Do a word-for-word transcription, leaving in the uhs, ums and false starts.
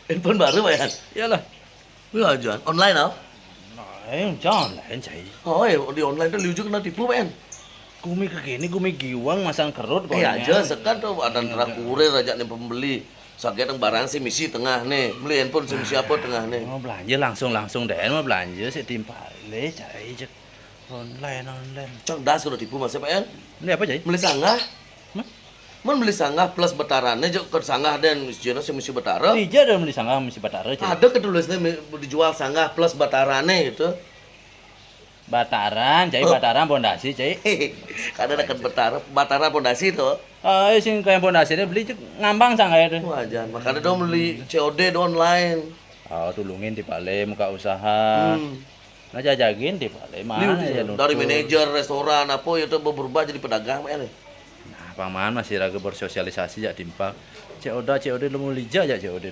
Handphone baru, Pak Yan? Iyalah. Wih, aja. Online, ah? Nah, eh, jangan lain cai. Oh, ya, di online tuh liu juga kena tipu, Pak Yan. Gumi kekini, gumi giwang masang kerut kok. Eh, aja, sekarang tuh ada antara kurir aja nih pembeli. Saget yang barang sih misi tengah nih. Beli handphone sih misi apa tengah nih. Mau belanja langsung-langsung deh, mau belanja sih timpal cai cek online online. Cerdas kalau tipu masih, Pak Yan. Ini apa cai? Beli sanggah. Hah? Men beli sanggah plus betarane jok ke sanggah dan sejana sih misi betara. Ija ada beli sanggah misi batara cai. Ada ketulisnya mi- dijual sanggah plus betarane gitu. Bataran cai, Oh. Bataran pondasi cai. Kada dekat betara, batara pondasi tuh. Ah, sing kayak pondasi ini beli cek ngambang sanggah itu. Wah, jangan. Makanya dong beli C O D dong online. Oh, tulungin di pale muka usaha. Hmm. Nah, jajagin di pale mana ya lu? Dari manajer restoran apa ya tuh berubah jadi pedagang, Pak Yan. Nah, paman masih ragu bersosialisasi jak timpal. C O D, C O D lu mau lija jak C O D.